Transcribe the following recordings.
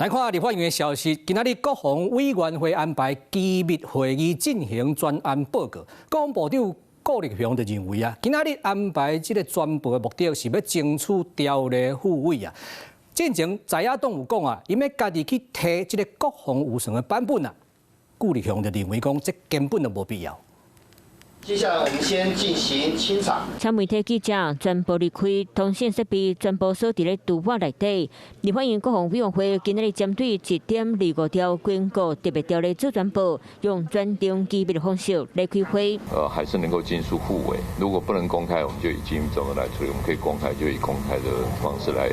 來看立法院的消息，今仔日國防委員會安排機密會議進行專案報告。國防部長顧立雄就認為啊，今仔日安排這個專報的目的是欲爭取條例復位啊。進前在野黨有講啊，𪜶欲家己去提這個國防預算的版本啊。顧立雄就認為講，這根本就無必要。接下來我們先進行清場。請媒體記者全部離開，通訊設備全部鎖佇咧櫥櫃內底。立法院國防委員會今仔日針對1.25條軍購特別條例做專報，用專長機密的方式來開會。還是能夠盡速復委。如果不能公開，我們就已經怎麼來處理？我們可以公開，就以公開的方式來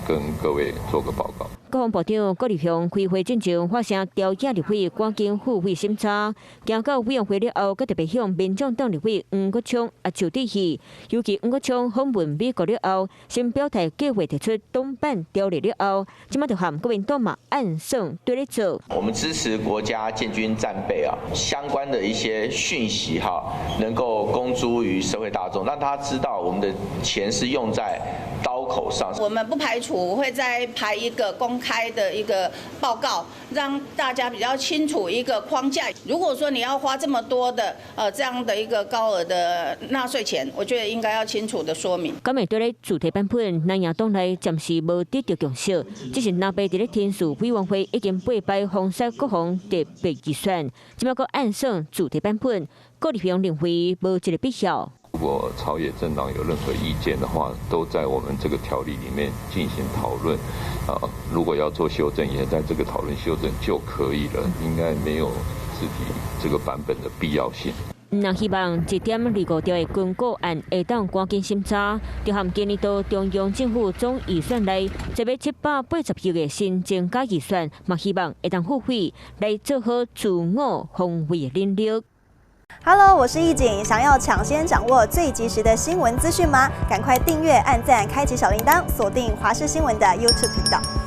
跟各位做個報告。國防部長顧立雄開會進前發聲，朝野立委趕緊復會審查，行到委員會了後，閣特別向民眾黨立委黃國昌啊手指去，尤其黃國昌訪問美國了後，先表態計劃提出黨版條例了後，這馬就和國民黨嘛暗算對咧做。我們支持國家建軍戰備啊，相關的一些訊息哈，能夠公諸於社會大眾，讓他知道我們的錢是用在刀口上。我們不排除會再排一個公開的一個報告，讓大家比較清楚一個框架。如果說你要花這麼多的這樣的一個高額的納稅錢，我覺得應該要清楚的說明。敢會對咧主題版本，南亞黨內暫時無得到共識，只是藍白佇咧天數委員會已經八擺封殺國防特別預算，這馬閣按算主題版本，顧立雄認為無這個必要。如果朝野政黨有任何意見的話，都在我們這個條例裡面進行討論。啊，如果要做修正，也在這個討論修正就可以了，應該沒有自己這個版本的必要性。人希望1.25兆的軍購案會當趕緊審查，就和今年度中央政府總預算內這筆780億的新增加預算，嘛希望會當付費來做好自我防衛的能力。 Hello，我是易景，想要搶先掌握最及時的新聞資訊嗎？趕快訂閱、按讚、開啟小鈴鐺，鎖定華視新聞的 YouTube 頻道。